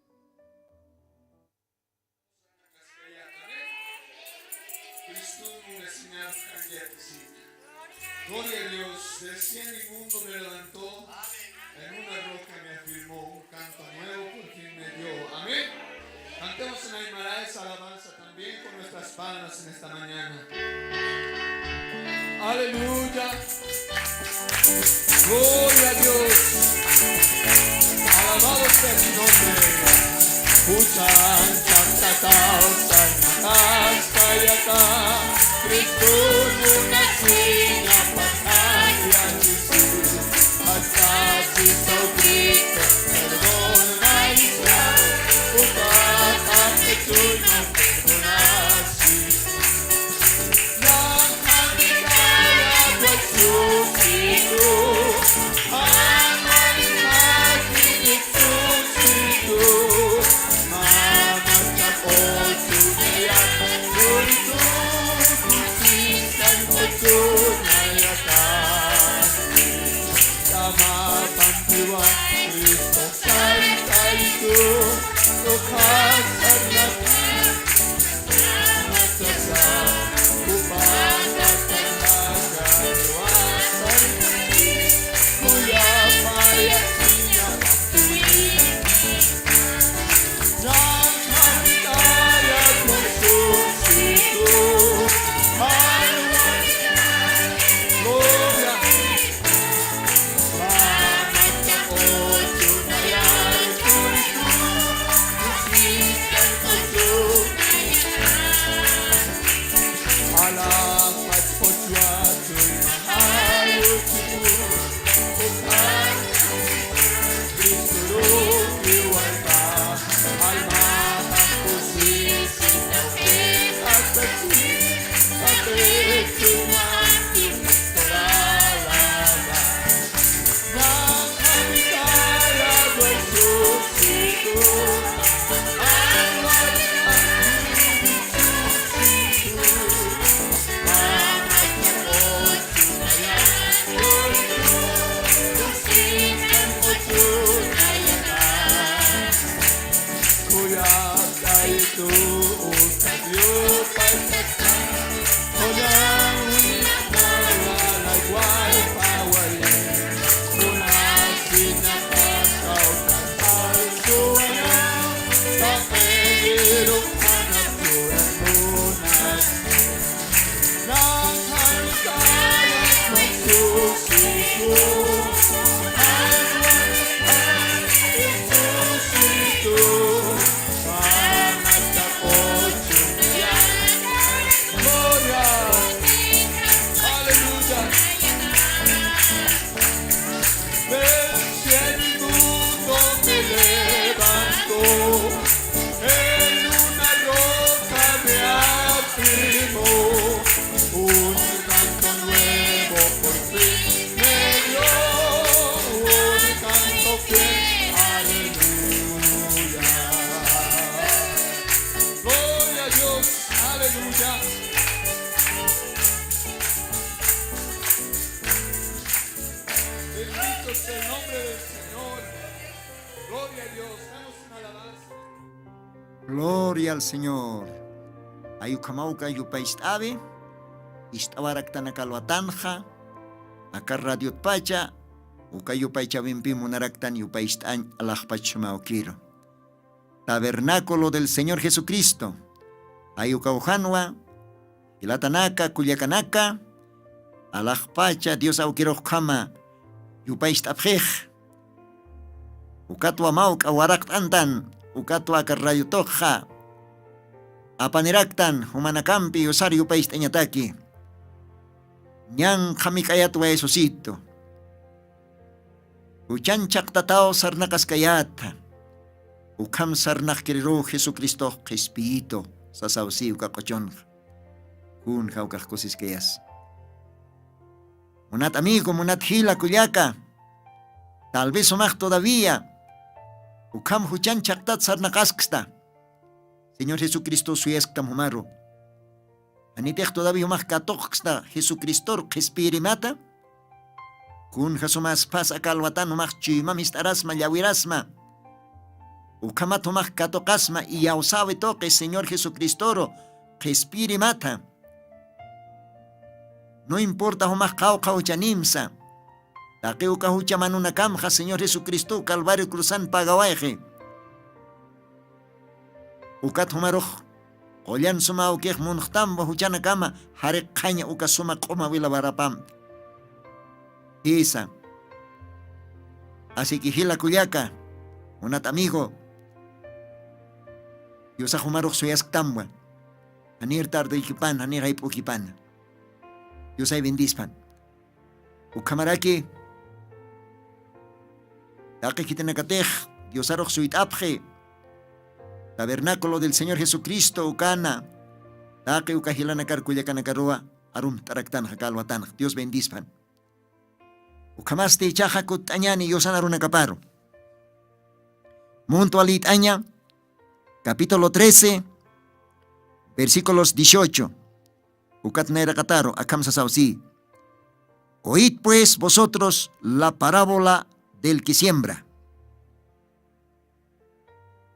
Gloria a dios. Del Cielo inmundo me levantó. En una roca me afirmó un canto nuevo por fin me dio amén. Cantemos en aymara esa alabanza. Bien con nuestras palmas en esta mañana. Aleluya. Gloria a Dios. Alabado sea su nombre. Juchan chaktatawsan, hasta yata. Cristo nunasina pataya Jesús. Hasta si Cristo perdona, uka, uka, uka, Gloria a Dios. Aleluya. Bendito sea el nombre del Señor. Gloria a Dios. Damos una alabanza. Gloria al Señor. Ay ukhamaw uka yupaycht'awi, ist'awaraktan aka alwatanxa, aka radiotpacha, uka yupaychawimpi munaraktan yupaycht'añ alaxpach suma awkiru. Tabernáculo del Señor Jesucristo. Ay uka ujanwa, jilatanaka, kullakanaka, alaxpacha Dios awkirux ukhama yupaycht'apxix. Ukatwa mawk'a waraqt'antan, ukatwa aka radiotuxa apaniraktan, jumanakampi yusar yupaycht'añataki. Ñanqha mik'ayatwa Jesucito. Juchan chhaqtataw sarnaqaskayäta. Ukham sarnaqkiriruw Jesucristox qhispiyitu, sasaw si uka q'uchunxa. Kunja ukax kusiskayas. Munat amigo, munat jila kullaka. Tal vez jumax todavía ukham juchan chhaqtat sarnaqasksta. Señor Jesucristo suyasktam jumaru. Janitix todavía jumax katuqksta Jesucristor qhispiyirimata. Kunja sumas phas aka alwatan jumax chuymam ist'arasma, llawirasma. Ukhamat jumax katuqasma iyawsäwi tuqi Señor Jesucristoru qhispiyirimata. No importa jumax qawqha juchanimsa. Taqi uka jucha manunakamxa Señor Jesucristo Calvario cruzan pagawayxi. Ukat jumarux Qullan suma awkix munxtamwa juchanakama, jariqxaña uka suma q'uma wilawarapampi. Jisa. Asiki jila kullaka, munat amigo, diosax jumarux suyasktamwa. Janir tardoykipana, janir jayp'ukipana. Diosay bendispan. Ukhamaraki, taqi khitinakatix diosarux suyt'apxi, tabernáculo del señor jesucristo ukana, taqi uka jilanakar kullakanakaruwa arumt'araktanxa kalwatanxa. Dios bendispan. Ukhamasti ichaxa kutt'añani yusan arunakaparu. Muntwa lït'aña, capítulo trece, versículos dieciocho. Ukat nayraqataru akham sasaw si. Oíd pues vosotros la parábola del que siembra.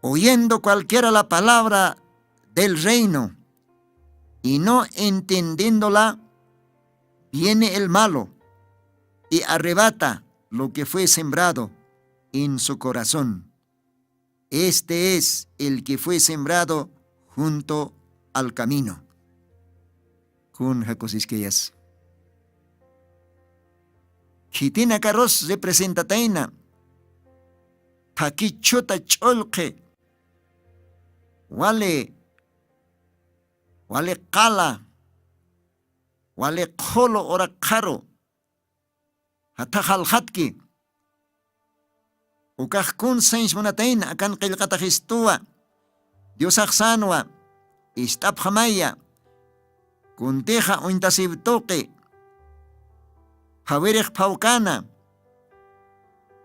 Oyendo cualquiera la palabra del reino y no entendiéndola, viene el malo y arrebata lo que fue sembrado en su corazón. Este es el que fue sembrado junto al camino. Kun jakusiskayas. Khitinakarus representatayna. Thakichuta ch'ullqi. Wali, wali qala, wali qhulu uraqharu. Jathaxalxatki. Ukax kun sañs munatayna akan qillqataxistuwa. Diosaxsanwa. Ist'apxamaya. Kuntixa uñtasiptuqi. Phawirix phawkana.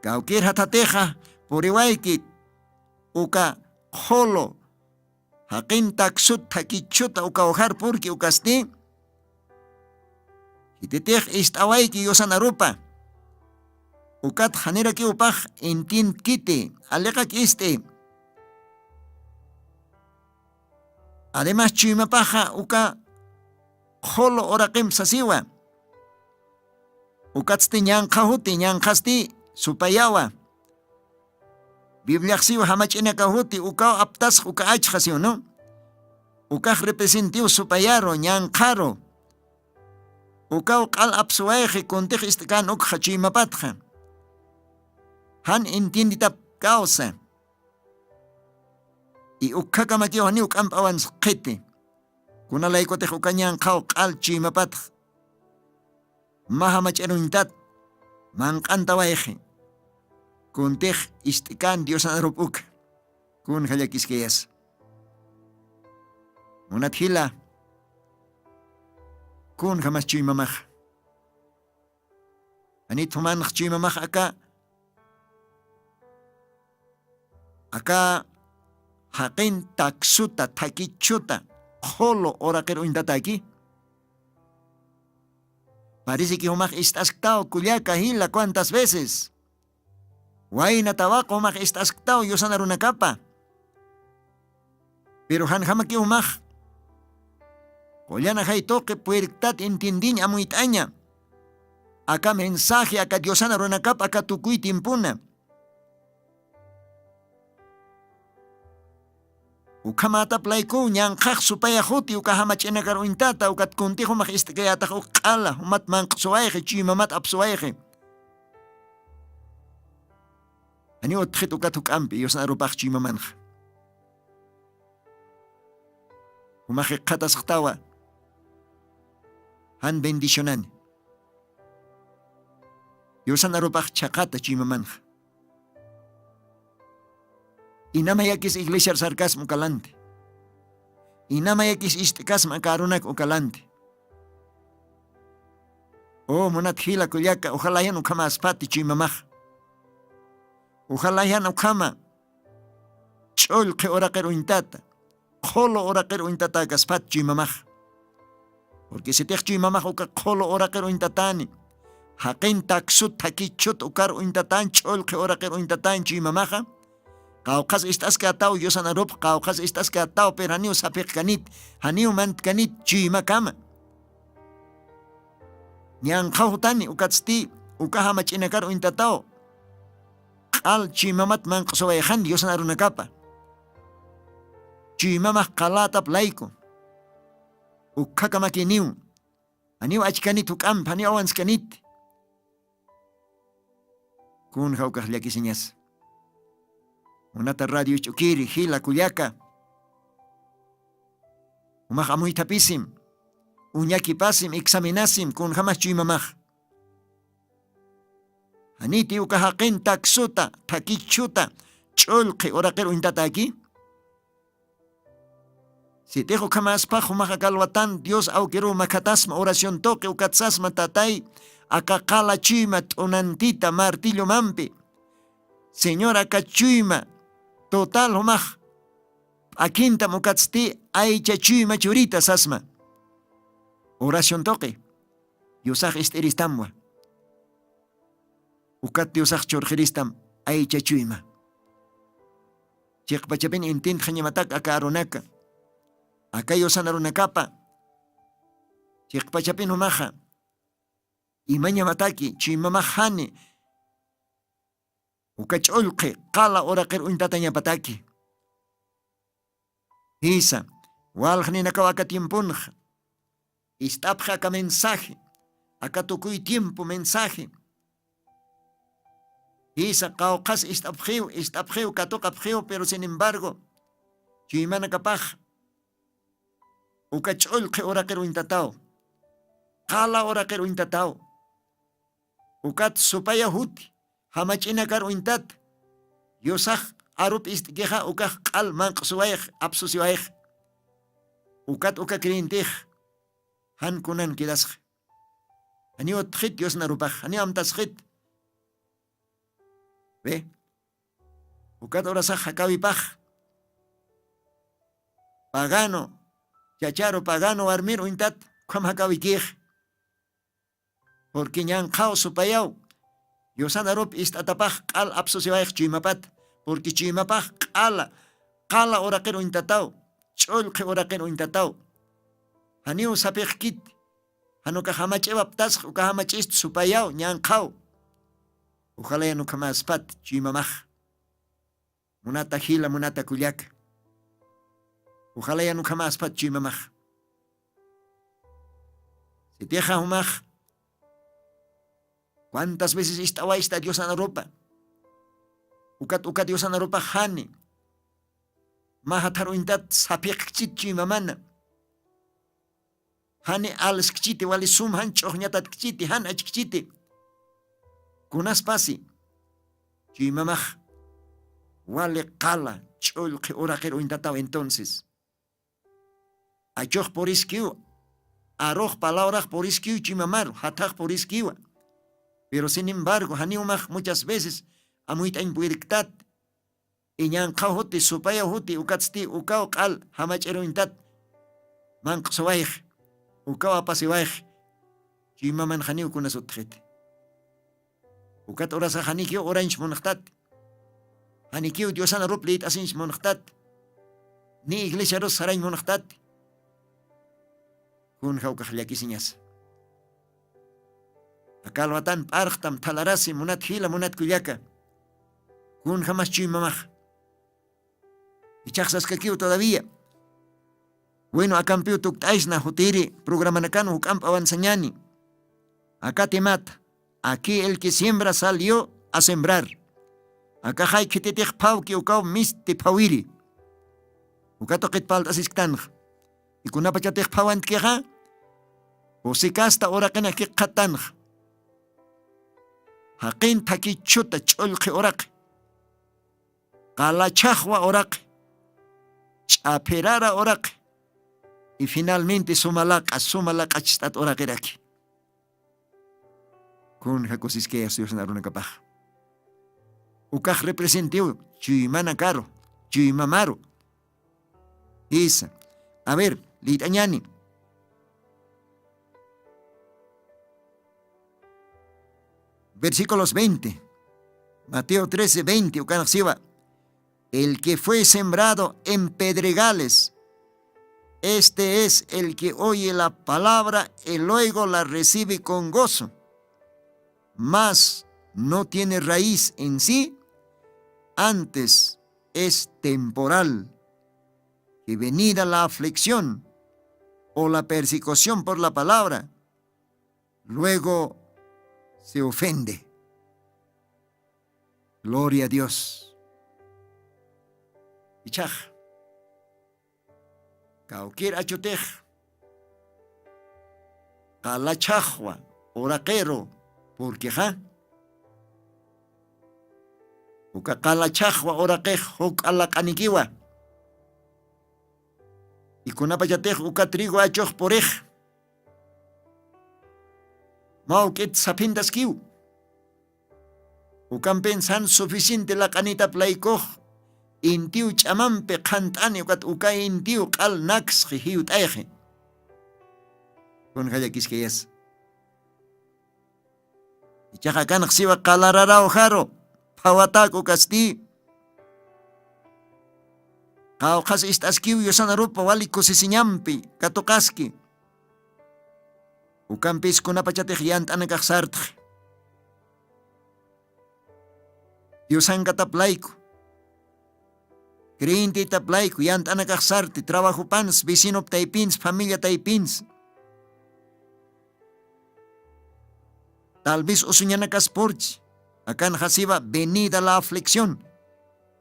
Kawkir jathatixa puriwaykit. Uka qhulu jaqin taksut thakichuta uka ujar purki ukasti. Jititix ist'awayki yusan arupa. Ukat janirakiw pax entiendkiti. Aliqak ist'i. Además chuymapaxa uka qhulu uraqimp sasiwa. Ukatsti ñanqha juti ñanqhasti supayawa. Bibliaxsiw jamach'inakaw juti ukaw aptasx uka achxasiw no. Ukax representiw supayaru ñanqharu. Ukaw q'al apsuwayxi kuntix ist'kan ukxa chuymapatxa. Jan entienditap kawsa. Y ukkhakamakiw janiw k'amp'awan sqhiti. Kunalaykutix uka ñanqhaw q'al chuymapatx mä jamach'aruñtat manq'antawayxi. Kuntix ist'kan diosan arup uka. Kun jallakiskayas. Munat jila. Kun jamas chuymamax. Anit jumanx chuymamax aka aka jaqin taksuta thakichuta qhulu uraqir uñtataki. Parisiki jumax ist'asktaw kullaka jila cuantas veces. Wayna tawaq jumax ist'asktaw yusana runakapa. Piru janjamakiw jumax qullana jaytuqi puerktat entiendiñ amuyt'aña aka mensaje aka diosana runakap aka tukuy timpuna. Ukhamätap laykuw ñanqhax supaya juti uka jamach'inakar uñtata ukat kuntix jumax ist'kayätax uk q'ala jumat manq'suwayxi chuymamat apsuwayxi. Janiw utxit ukat juk'ampi yusna arupax chuymamanxa. Jumax jikxatasxtawa jan bendicionani. Yusan arupax chhaqata chuymamanxa. Inamayakis iglesiar sarkasm ukalanti. Inamayakis ist'kasm aka arunak ukalanti. O munat jila kullaka ujalayan ukhama aspati chuymamax. Ujalayan ukhama ch'ullqhi uraqir uñtata qhulu uraqir uñtatakäspat chuymamax. Purqui sitix chuymamax uka qhulu uraqir uñtatani jaqin taksut thakichut ukar uñtatan ch'ullqhi uraqir uñtatan chuymamaxa. Qawqhas ist'askätaw yusan arupx qawqhas ist'askätaw pir janiw saphiqkanit janiw mantkanit chuymakama. Ñanqhaw jutani ukatsti uka jamach'inakar uñtataw q'al chuymamat manq'suwayxan yusan arunakapa. chuymamax qalätap layku. Ukkhakamaki niw, janiw achkanit juk'amp janiw awanskanit. Kun jawkax llakisiñas? Munata radio ch'ukiri jila kullaka, jumax amuythapisim, uñakipasim, examinasim kunjamax chuymamax. Janiti uka jaqin taksuta thakichhuta ch'ullqhi uraqir uñtataki. Sitix ukhamaspax jumax akalwatan dios awkiruw makhatasma oración tuqi ukatsasma tatay, aka qala chuyma t'unantita martillomampi, señor aka chuyma total jumax p'akhintam ukatsti aycha chuyma churita sasma. Oración tuqi diosax ist'iristamwa. Ukat diosax churqiristam aycha chuyma. Chiqpachapin intintxañamatak aka arunaka, aka yusan arunakapa chiqpachapin jumaxa imañamataki chuymamax jani uka ch'ullqhi qala uraqir uñtatañapataki. Jisa, walxninakaw aka tiemponxa ist'apxi aka mensaje, aka tukuy tiempo mensaje. Jisa, qawqhas ist'apxiw ist'apxiw katuqapxiw pero sin embargo chuymanakapax uka ch'ullqhi uraqir uñtataw, qala uraqir uñtataw, ukat supaya juti jamach'inakar uñtat. Yusax arup ist'ikixa ukax q'al manq'suwayx apsusiwayx. Ukat uka creyentix jan kunan quedasxa. Janiw utxit diosnarupax janiw amtasxit. Be, ukat urasax jakawipax pagano, chacharu pagano warmir uñtat ukham jakawikix. Purqui ñanqhaw supayaw yusanarup ist'atapax q'al apsusiwayx chuymapat. Purqui chuymapax q'ala qala uraqir uñtataw, ch'ullqhi uraqir uñtataw. Janiw sapixkit januka jamach'iwaptasx uka jamach'ist supayaw ñanqhaw. Uxalayan ukhamaspat chuymamax. Munata jila munata kullaka, uxalayan ukhamaspat chuymamax. Sitixa jumax cuantas veces ist'awaysta diosanarupa ukat uka diosanarupax jani, mä jatharuñtat saphiqkchit chuymamana. Jani alskchiti wali sum jan ch'uxñatatkchiti jan achkchiti. Kunaspasi chuymamax wali qala ch'ullqhi uraqir uñtataw entonces. Achux puriskiw, arux palawrax puriskiw chuymamaru jathax puriskiwa. Pero sin embargo janiw max muchas veces amuyt'añ puyrktat. Iñanqhaw juti supayaw juti ukatsti ukaw q'al jamach'iruñtat manq'suwayx ukaw apasiwayx. Chuymaman janiw kunas utxit. Ukat urasax janikiw urañch munxtat. Janikiw diosan rup lït'asiñch munxtat. Ni iglesiarus sarañ munxtat. Kun jawkax llakisiñasa. Akalwatan p'arxtam thalarasi munat jila munat kullaka. Kun jamas chuymamax. Ichaxsaskakiw todavía. Wino akampiw tukt'aysna jutiri programanakan juk'amp awansañani. Akatimata, aki el que siembra salió a sembrar. Akaxay khititix phawki ukaw misti phawiri. Ukatuqit palt'asisktanxa. Ikunapachatix phawantkixa pusikasta uraqinakikxattanxa. Jaqin thakichuta ch'ullqhi uraqi, qalachaxwa uraqi, ch'aphirara uraqi, y finalmente suma laq'a suma laq'achst'at uraqiraki. Kun jakusiskayas diosna runakapax. Ukax representiw chuymanakaru, chuymamaru. Isa. A ver, lït'añani. Versículos veinte. Mateo trece veinte ukanaxsiwa. El que fue sembrado en pedregales, este es el que oye la palabra y luego la recibe con gozo, mas no tiene raíz en sí, antes es temporal. que venida la aflicción o la persecución por la palabra, luego se ofende. Gloria a Dios. Ichax, kawkir achutix qalachaxwa uraqiru purkixa, uka qalachaxwa uraqix juk'a laq'anikiwa. Y kunapachatix uka trigo achux purix mawk'it saphintaskiw. Ukampin san suficiente laq'anitap laykux intiw ch'amampi qhant'ani ukat uka intiw q'al naksxi jiwt'ayxi. Kunxa llakiskayas. Ichaxa kanx siwa qalararaw jaru phawatak ukasti. Qawqhas ist'askiw yusanarupa wali kusisiñampi katuqaski. Ukampis kunapachatix yant'anakax sartxi. Diosankatap layku, creyentitap layku yant'anakax sarti trabajopans vecinop taypins familia taypins. Tal vez usuñanakaspurchi akan jasiwa venida la aflicción.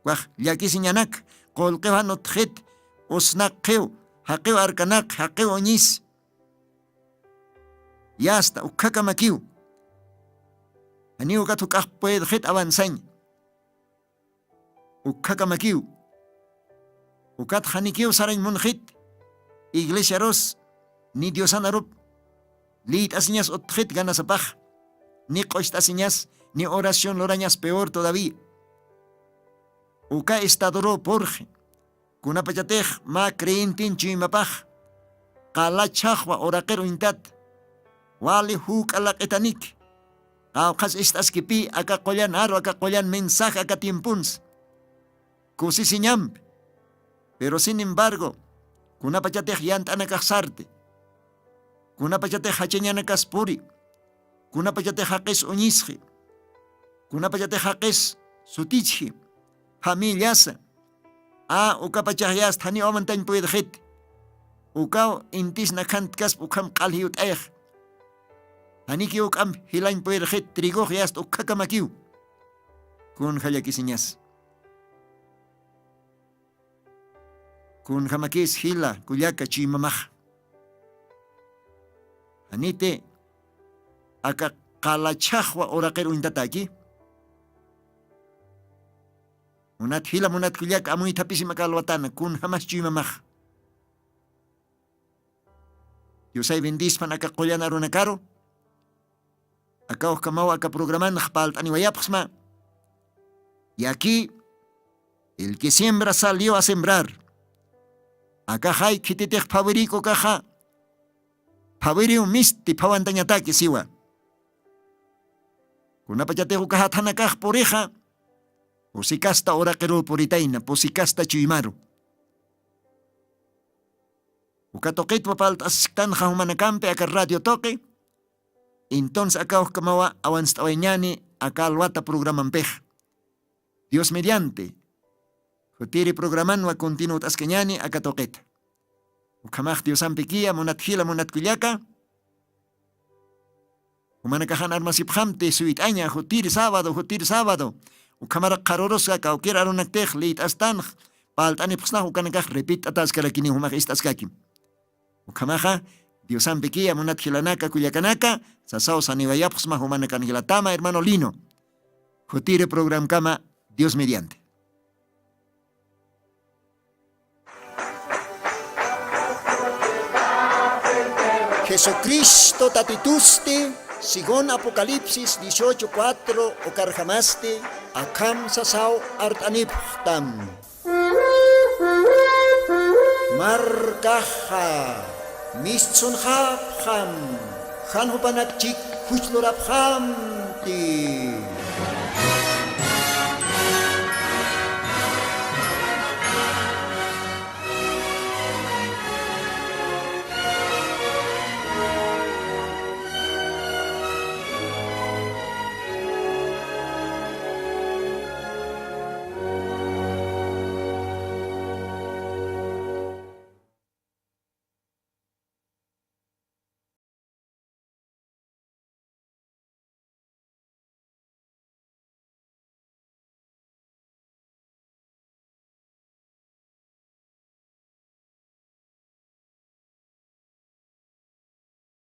Kwax llakisiñanak qullqiwan utxit usnaqqiw jaqiw arkanaq jaqiw uñis. Yasta ukhakamakiw. Janiw ukat juk'ax puedxit avanzañ. Ukhakamakiw. Ukat janikiw sarañ munxit iglesiarus ni diosanarup liyt'asiñas utxit ganasapax ni q'ucht'asiñas ni oración lurañas peor todavía. Uka estadoru purxi kunapachatix mä creyentin chuymapax qalachaxwa uraqir uñtat wali juk'a laq'itanik. Qawqhas ist'askipi aka qullan aru aka qullan mensaje aka tiemponsa kusisiñampi. Pero sin embargo kunapachatix yant'anakax sarti kunapachatix jachañanakas puri kunapachatix jaqis uñisxi kunapachatix jaqis sutichji familiasa. A ukapachax yasta janiw amantañ puyrxit. Ukaw intisna khantkasp ukham q'aljiw t'ayx janiki uk'amp jilañ puyrxit trigox yasta ukhakamakiw. Kunja llakisiñas kunjamakis jila kullaka chuymamax. Janiti aka qalachaxwa uraqir uñtataki. Munat jila munat kullaka amuythapisim aka alwatana kunjamas chuymamax. Diosay bendispan aka qullan arunakaru. Aka ukhamaw aka programanx palt'aniwayapxsma. Yaki el que siembra salió a sembrar. Aka jay khititix phawirïku kaxa phawiriw misti phawantañataki siwa. Kunapachatix uka jathanakax purixa pusikasta uraqiruw puritayna pusikasta chuymaru. Uka tuqitwa palt'asktanxa jumanakampi aka radio tuqi. Entonces aka ukhamawa awanst'awayñani aka alwata programampix. Dios mediante jutiri programanwa continuwt'askañani aka tuqita. Ukhamax diosampikiya munat jila munat kullaka. Jumanakaxan armasipxamti suyt'aña jutiri sábado jutiri sábado. Ukhamara qharuruska kawkir arunaktix liyt'astanx palt'anipxsnax ukanakax repit'ataskarakini jumax ist'askakim. Ukhamaxa diosampikiya munat jilanaka kullakanaka sasaw saniwayapxsma jumanakan jilatama hermano lino. Jutiri programkama dios mediante. Jesucristo tatitusti según apocalipsis dieciocho cuatro ukarjamasti akham sasaw art'anipxtam. Markaxa mistsunxapxam jan jupanakchik juchlurapxamti.